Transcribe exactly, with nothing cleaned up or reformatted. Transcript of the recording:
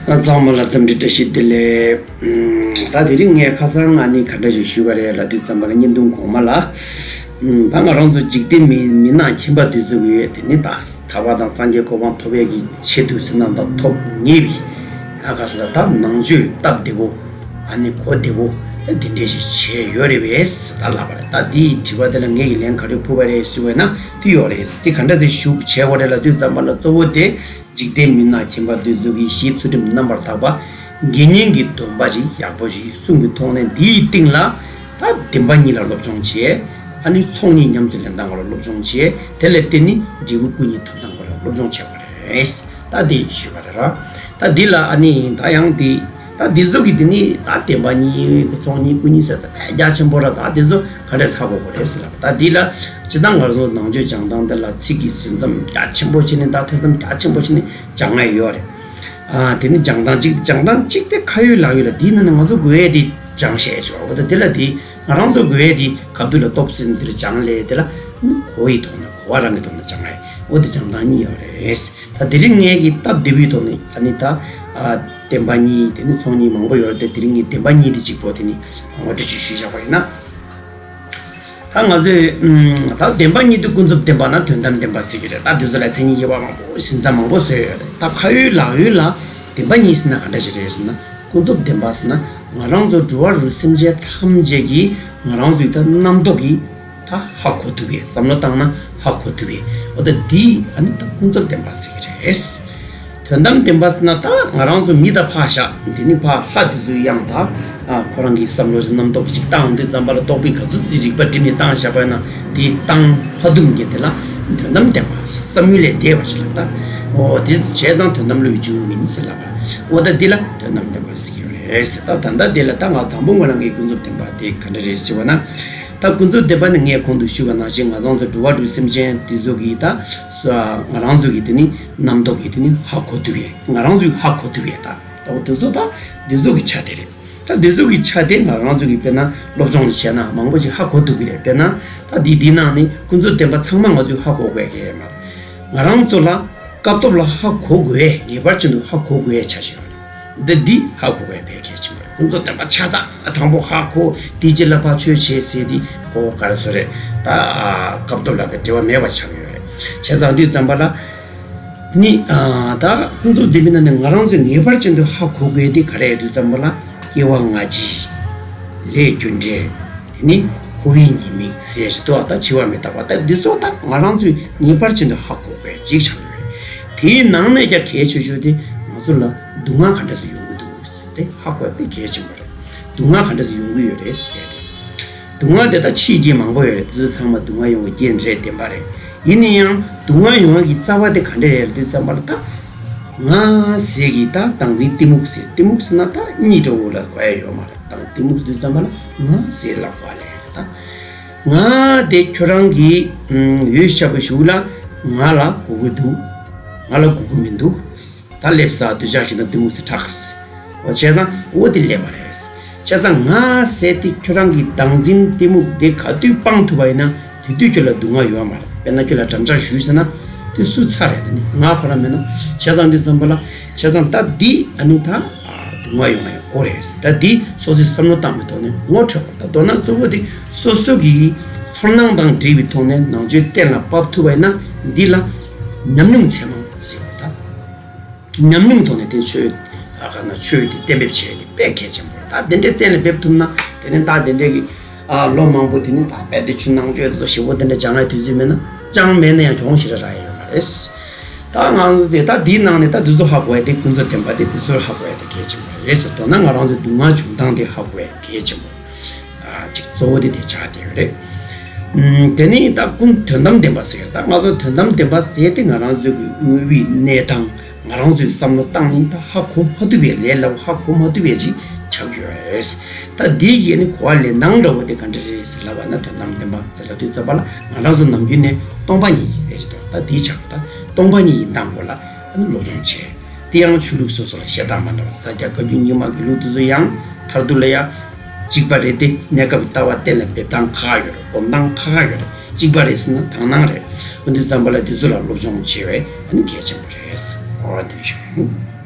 ད་ཚང་མ་ལ་འཚམས་འདྲི་བཀྲ་ཤིས་བདེ་ལེགས། ཨམ། ད་དེ་རིང་ངས་ཁ་སང་ང་ནི་ག་འདྲ་ཞིག་ཞུས་པ་རེད་ལབ་དུས་ཙམ་པ་ལ། བརྙན་ཐུང་གོང་མ་ལ། ཨམ། ད་ང་རང་ཚོ་འཇིག་རྟེན་མི་མི་ནག་ཁྱིམ་པ་དེ་ཚོ་གི་དེ་ནི་ད་ཐར་པ་དང་སངས་རྒྱས་གོ་འཕང་ཐོབ་ཡས་ཀྱི་ཆེད་དུ་ཟེར་ན་ད་ཐོབ་ངེས་པའི། ཨ་ཁ་སོ་ད་ད་ནང་ཆོས་སྟབས་བདེ་པོ། ཨ་ནི་གོ་བདེ་པོ། ད་དེ་འདྲས་ཞིག་བྱས་ཡོད་རེད་པས་ད་ལབ་པ་རེད། ད་དེའི་དྲི་བ་དེ་ལ་ངས་ཀྱི་ལན་ག་རེ་ཕུལ་བ་རེད་ཟེར་བས་ན། དེ་ཡོད་རེད། དེ་ག་འདྲ་ཞིག་ཞུ་བྱས་པ་རེད་ལབ་དུས་ཙམ་པ་ལ་གཙོ་བོ་དེ། འཇིག་རྟེན་མི་ནག་ཁྱིམ་པ་དེ་ཚོ་གི་གཞི་ཚུལ་ཁྲིམས་རྣམ་པར་དག་པ། དགེ་བསྙེན་གྱི་སྡོམ་པ་ཅིག་ཡག་པོ་ཞིག་སྲུང་གི་ཐོག་ནས། འདིའི་སྟེང་ལ་ད་བདེན་པ་གཉིས་ལ་སློབ་སྦྱོང་བྱས། ཨ་ནི་ཚོགས་གཉིས་ཉམས་སུ་ལེན་སྟངས་སྐོར་ལ་སློབ་སྦྱོང་བྱས། དེ་ལས་དེ་ནི་འབྲས་བུ་སྐུ་གཉིས་ཐོབ་སྟངས་སྐོར་ལ་སློབ་སྦྱོང་བྱས་པ་རེད། ད་དེ་ཞུས་པ་རེད་ར། ད་འདི་ལ་ཨ་ནི་ད་ཡང་དེ། ད་འདི་ཚོ་གི་དེ་ནི་ད་བདེན་པ་གཉིས་ཚོགས་གཉིས་སྐུ་གཉིས་ཟེར་ད་དཔེ་རྒྱ་ཆེན་པོ་ར། ད་འདི་ཚོ་ག་འདྲས་ཧ་གོ་དགོས་རེད་ཟེར་ལབ། ད་འདི་ལ་སྤྱིར་བཏང་ང་ཚོ་ནང་ཆོས་སྦྱང་སྟངས་འདི་ལ་ཚིག་གི་ཟིན་མཚམས་རྒྱ་ཆེན་པོ་བྱས་ནས། ད་ཐོས་མཚམས་རྒྱ་ཆེན་པོ་བྱས་ནས་སྦྱང་ཡ་ཡོད་རེད། ཨ། དེ་ནི་སྦྱང་སྟངས་གཅིག་སྦྱང་སྟངས་གཅིག་དེ་ཁ་ཡོད་ལག་ཡོད་ལ། འདིའི་ནང་ནས་ང་ཚོ་དགོས་ཡས་དེ་སྦྱང་བཤད་ཆོག་འོ་ད་དེ་ལ་དེ་ང་རང་ཚོ་དགོས་ཡས་དེ་ཁ་ཐུག་ལ་སྟོབས་ཟིན་འདིར་སྦྱང་ལས་དེ་ལ་ནི་གོ་ཡི་ཐོག་ནས། གོ་བ་རང་གི་ཐོག་ནས་སྦྱང་ཡས། འོ་དེ་སྦྱང་སྟངས་གཉིས་ཡོད་རེད། ད་དེ་རིང་ངས་ཀྱི་སྟབས་བདེ་བོའི་ཐོག་ནས་ཨ་ནི་ད། ཨ། བདེན་པ་གཉིས་དེ་ནི་ཚོགས་གཉིས་མང་པོ་ཡོད་རེད་དེ། དེ་རིང་ངས་བདེན་པ་གཉིས་དེ་གཅིག་པོ་དེ་ནི་ངོ་སྤྲོད་ཅིག་ཞུས་བཞག་པ་ཡིན་ན། ད་ང་ཚོས། ཨམ། ད་བདེན་པ་གཉིས་དེ་ཀུན་རྫོབ་བདེན་པ་ན་དོན་དམ་བདེན་པ་ཟེར་གྱི་རེད། ད་དེ་ཚོ་ལ་མཚན་ཉིད་དབྱེ་བ་མང་པོ་ཟིན་མཚམས་མང་པོ་བཟོས་ཡོད་རེད། ད་ཁ་ཡོད་ལག་ཡོད་ལ་བདེན་པ་གཉིས་ཟེར་ན་ག་འདྲ་ཞིག་རེད་ཟེར་ན། ཀུན་རྫོབ་བདེན་པ་ཟེར་ན་ང་རང་ཚོ་འགྲོ་བ་རིགས་སེམས་ཅན་ཐམས་ཅད་ཀྱིས་ང་རང་ཚོའི་ད་རྣམ་རྟོག་གིས་ད་ཧ་གོ་ཐུབ་པའི། བསམ་བློ་བཏང་ན་ཧ་གོ་ཐུབ་པའི། འོ་ད་འདི་ཨ་ནི་ད་ཀུན་རྫོབ་བདེན་པ་ཟེར་གྱི་རེད། དོན་དམ་བདེན་པ་ཟེར་ན་ད་ང་རང་ཚོ་མི་ད་ཕར་བཞག་དེ་ནི་ཕར་ལྷ་དེ་ཚོའི་ཡང་ད། ཨ། ཁོ་རང་གི་བསམ་བློ་ཞིག་རྣམ་རྟོག་ཅིག་བཏང་དུས་ཙམ་པ་ལ་རྟོག་པས་ག་ཚོད་ཅིག་རིག་པ་བསྒྲིམས་ནས་བཏང་བཞག་པ་ཡིན་ན། དེ་བཏང་ལྷ་དུམ་གྱི་དེ་ལ་དོན་དམ་བདེན་པ་བསམ་ཡུལ་ལས་འདས་པ་ཞིག་ལ། ད་འོ་དེ་བྱས་ཙང་དོན་དམ་བློའི་འཇུག་མིན་ཟེར་ལབ་པ། འོ་ད་འདི་ལ་དོན་དམ་བདེན་པ་ཟེར་གྱི་རེད་ཟེར། ད་ད་ལྟ་འདི་ལ་ད་ང་དང་པོ་ང་རང་གི་ཀུན་རྫོབ་བདེན་པ་དེ་ག་འདྲ་རེད་ཟེར་བ་ན། ད་ཀུན་རྫོབ་བདེན་པ་ནི་ངས་གོང་དུ་ཞུས་པ་ནང་བཞིན་ང་ཚོ་འགྲོ་བ་རིགས་སེམས་ཅན་དེ་ཚོ་གི་ད་ང་རང་ཚོ་གི་དེ་ནི་རྣམ་རྟོག་གི་དེ་ནི་ཧ་གོ་ཐུབ་ཡས། ང་རང་ཚོས་ཧ་གོ་ཐུབ་ཡས། ད་ད་འོ་དེ་ཚོ་ད་འདི་ཚོ་གི་ཆ་དེ་རེད། ད་འདི་ཚོ་གི་ཆ་དེ་ང་རང་ཚོ་གི་དཔེར་ན་སློབ་སྦྱོང་བྱས་ན་མང་པོ་ཞིག་ཧ་གོ་ཐུབ་ཀྱི་རེད། དཔེར་ན་ད་འདི་འདི་ནང་ནས་ཀུན་རྫོབ་བདེན་པ་ཚང་མ་ང་ཚོས་ཧ་གོ་དགོས་ཀྱི་མ་རེད། ང་རང་ཚོ་ལ་སྐབས་ཐོབ་ལ་ཧ་གོ་དགོས་ཡས། ངེས་པར་ཅན་དུ་ཧ་གོ་དགོས་ཡས་ཆ་ཞིག་ཡོད་རེད། འདི་འདི་ཧ་གོ་དགོས་ཡས་དཔེ་གལ་ཆེན་པོ་རེད། ཀུན་རྫོབ་བདེན་པ་ཆ་ཚང་དང་པོ་ཧ་གོ། དེའི་རྗེས་ལ་ཕར་ཆོས་བྱེད་ཟེར་དེ་གོ་ག་རེ་ཟེར་རེད། ད་སྐབས་ཐོབ་ལ་འབྲེལ་བ་མེད་པ་ཆགས་ཡོད་རེད། བྱས་ཙང་དུས་ཙམ་པ་ལ། ནི། ཨ། ད་ཀུན་རྫོབ་བདེན་པའི་ནང་ནས་ང་རང་ཚོས་ངེས་པར་ཅན་དུ་ཧ་གོ་དགོས་དེ་ག་རེ་ཡོད་དུས་ཙམ་པ་ལ། སྐྱེ་བ་སྔ་ཕྱི། ལས་རྒྱུ་འབྲས། དེ་ནི་འཁོར་བའི་ཉེས་དམིགས་ཟེར་ཞིག་འདུག་ད་འཆི་བ་མི་རྟག་པ། ད་འདི་ཚོ་ད་ང་རང་ཚོས་ངེས་པར་ཅན་དུ་ཧ་གོ་དགོས་ཅིག་ཆགས་ཡོད་རེད། དེའི་ནང་ནས་ཀྱང་གལ་ཆེ་ཤོས་དེ་ང་ཚོ་ལ་སྡུག་བསྔལ་ག་འདྲ་སེ་ཡོང་གི་འདུག་ཟེར་དེ་ཧ་གོ་ཡ་དཔེ་གལ་ཆེན་པོ་རེད། སྡུག་བསྔལ་ག་འདྲ་སེ་ཡོང་གི་ཡོད་རེད་ཟེར་དེ། སྡུག་བསྔལ་དེ་དག་ཕྱིའི་རྐྱེན་མང་པོ་ཡོད་རེད། དེ་ཚོ་ཚང་མ་སྡུག་བསྔལ་ཡོང་བའི་རྐྱེན་རེད། བདེན་པ་རེད། ཡིན་ན་ཡང་སྡུག་བསྔལ་ཡོང་བ་གི་རྩ་བ་དེ་ག་འདྲ་རེད་དུས་ཙམ་པ་ལ། ད་ང་ཟེར་གི་ད་བདག་འཛིན་གཏི་མུག་ཟེར། གཏི་མུག་ཟེར་ན་ད་གཉིད་འགྲོ་བོ་ལ་གོ་ཡ་ཡོད་མ་རེད། ད་གཏི་མུག་དུས་ཙམ་པ་ལ་ང་ཟེར་ལ་གོ་ལེ། ད་ང་དེ་ཁྱོད་རང་གི་ཡོད་ཤ་བའི་གཞུག་ལ་ང་ལ་གོ་གི་འདུག་ང་ལ་གོ་གི་མི་འདུག་ད་སླེབས་ས་འདོད་ཆགས་ཞེ་སྡང་གཏི་མུག་ཟེར་གྲགས། འོ་བྱས་ཙང་འོ་དེ་སླེབས་པ་རེད། བྱས་ཙང་ང་ཟེར་དེ་ཁྱོད་རང་གི་བདག་འཛིན་གཏི་མུག་དེ་ག་དུས་སྤང་ཐུབ་པ་ཡིན་ན་དེ་དུས་ཁྱོད་ལ་སྡུག་བསྔལ་ཡོད་མ་རེད། དཔེར་ན་ཁྱོད་ལ་འགྲམ་ལྕག་གཞུས་ཟེར་ན་དེ་སུ་ཚ་རེད། དེ་ནི་ང་ཁོ་རང་མེད་ན། བྱས་ཙང་འདི་ཙམ་པ་ལ། བྱས་ཙང་ད་འདི་ཨ་ནི་ད་སྡུག་བསྔལ་ཡོང་ཡ་གོ་རེད། ད་འདི་སོ་སོའི་བསམ་བློ་བཏང་བའི་ཐོག་ནས་ངོ་འཕྲོད་པ། ད་མདོར་ན་གཙོ་བོ་དེ་སོ་སོ་གི་ཚོར་སྣང་དང་འབྲེལ་བའི་ཐོག་ནས་ནང་ཆོས་གཏན་ལ་ཕབ་ཐུབ་པ་ཡིན་ན་འདི་ལ་ཉམས་མྱོང་ཚད་མ་ཟེར་བ་ད། ཉམས་མྱོང་ཐོག་ནས་དེ་ཆོས་ཨ་ག་ན་ཆོས་དེ་གཏན་འབེབས་བྱས་ཏེ་དཔེ་གལ་ཆེན་པོ་རེད། ད་དེ་འདྲའི་གཏན་ལ་འབེབས་ཐུབ་ན་དེ་ནི་ད་དེ་འདྲའི་གི་ཨ་ལོ་མང་པོ་དེ་ནི་ད་དཔེ་དེ་ཆུ་ནང་ཆོས་དེ་ཚོ་ཞིབ་པོ་དེ་འདྲ་སྦྱང་ཡ་དུས་ཚོད་མེད་ན་ཅང་མེད་ན་ཡང་གྱོང་ཞེ་དྲག་རག་ཡ་ཡོད་མ་རེད། ད་ང་ཚོ་དེ་ད་དེའི་ནང་ནས་ད་དེ་ཚོ་ཧ་གོ་ཡ་དེ་ཀུན་རྫོབ་བདེན་པ་དེ་དེ་ཚོར་ཧ་གོ་ཡ་དེ་གལ་ཆེན་པོ་རེད་ཟེར། མདོར་ན་ང་རང་ཚོའི་སྡུག་བསྔལ་བྱུང་སྟངས་དེ་ཧ་གོ་ཡ་གལ་ཆེན་པོ། ཅིག་གཙོ་བོ་དེ་དེ་ཆགས་བསྡད་ཡོད་རེད། ཨམ། དེ་ནས་ད་ཀུན་དོན་དམ་བདེན་པ་ཟེར། ད་ང་ཚོ་དོན་དམ་བདེན་པ་ཟེར་དེ་ང་རང་ཚོའི་གི་དངོས་པོའི་གནས་སྟངས་ང་རང་ཚོའི་བསམ་བློ་བཏང་ནས་ད་ཧ་གོ་མ་ཐུབ་པའི་ལས་སླ་པོ་ཧ་གོ་མ་ཐུབ་པའི་ཅིག་ཆགས་ཡོད་རེད། ད་འདི་ཡི་ནི་གོ་བ་ལེན་སྟངས་འདྲ་བོ་དེ་ག་འདྲ་རེད་ཟེར་ལབ་པ་ན། དོན་དམ་བདེན་པ་ཟེར་ལབ་དུས་ཙམ་པ་ལ་ང་རང་ཚོ་ནམ་རྒྱུན་ནས་སྟོང་པ་ཉིད་ཟེར་གྱི་འདུག་ད་འདི་ཆགས་ད་སྟོང་པ་ཉིད་ཡིན་སྟངས་སྐོར་ལ་ཨ་ནི་སློབ་སྦྱོང་བྱས། དེ་ཡང་ཆོས་ལུགས་སོ་སོ་ལ་བཤད་སྟངས་མ་འདྲ་བ། ས་སྐྱ་བཀའ་བརྒྱུད་རྙིང་མ་དགེ་ལུགས་དེ་ཚོ་ཡང་མཐར་ཐུག་ལ་ཡང་གཅིག་པ་རེད་དེ། གནས་སྐབས་ལྟ་བ་གཏན་ལ་འབེབས་སྟངས་ཁག་ཡོད་རེད། སྒོམ་སྟངས་ཁག་ཡོད་རེད། གཅིག་པ་རེད་ཟེར་ན་དག་སྣང་རེད། འོ་འདི་ཙམ་པ་ལ་འདི་ཚོ་ལ་སློབ་སྦྱོང་བྱེད་པའི་ཨ་ནི་གལ་ཆེན་པོ་རེད། འོ་དེ་ཞུ།